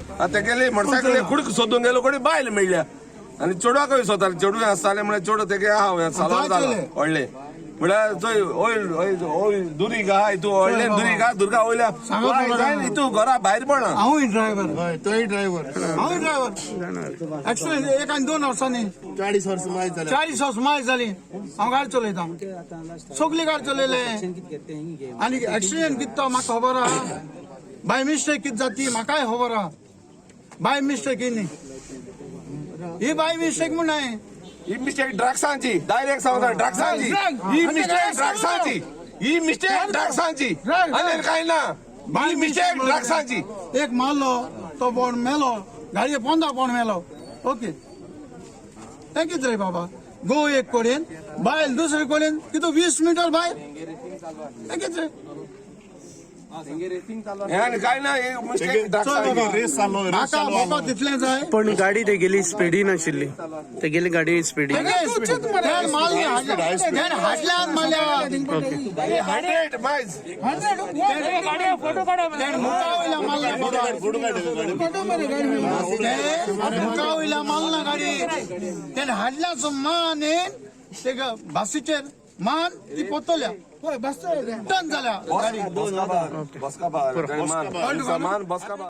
आनी तेगेली मोटरसायकल कुडक सोदून गेलो कोणी बायल मेळ्ळ्या आनी चेडवाकूय सोदताले. चेडूं आसतालें म्हळ्यार चेडो तेगे आहा सालवार जालो व्हडलें. म्हळ्यार चोय ओयल ओयल ओयल दुरीग आहा हितू, व्हडलें दुरीग आहा, दुर्गा वयल्या हितू घरा भायर पडला. हांवूय ड्रायव्हर. हय, तोय ड्रायव्हर. हांवूय ड्रायव्हर. एक्सिडेंट एक आनी दोन वर्सांनी. 40 वर्सां मायज जाल्या. 40 वर्स मायज जाली. हांव गाडी चलयता, सगली गाडी चलयले आनी एक्सिडेंट कितें तो म्हाका खबर आहा. बाय मिस्टेक कितें जाती म्हाकाय खबर आहा. बाय मिस्टेक ही न्ही, ही बाय मिस्टेक म्हूण न्हय. ही मिस्टेक ड्रग्सांची, डायरेक्ट सांगता, ड्रग्सांची ही मिस्टेक, ड्रग्सांची ही मिस्टेक, ड्रग्सांची आनी काय ना. ही मिस्टेक ड्रग्सांची. एक मारलो तो बोण मेलो, गाडये पोंदा कोण मेलो. ओके, तें कितें रे बाबा, गो एक कडेन, बायल दुसरे कडेन, कितू 20 मिटर बायल, तें कितें रे? हे आनी काय ना, ही मिस्टेक ड्रग्सांची. रेस चाललो, रेस म्हाका चाललो. म्हाका तितलें जाय. पण गाडी तेगेली स्पिडीन आशिल्ली, तेगेली गाडी स्पिडीन. तें मारलें, तें हाडल्यान मारल्या. 100 मायज. तें मुखा वयल्या मारल्या बाबा. फोटो काड गाडी. तें मुखा वयल्या मारला गाडी. तें हाडल्याचो मान येन तेका बासीचेर मान ती पोतल्या, टन जाल्या गाडी. बसका बार, मान बसका बार.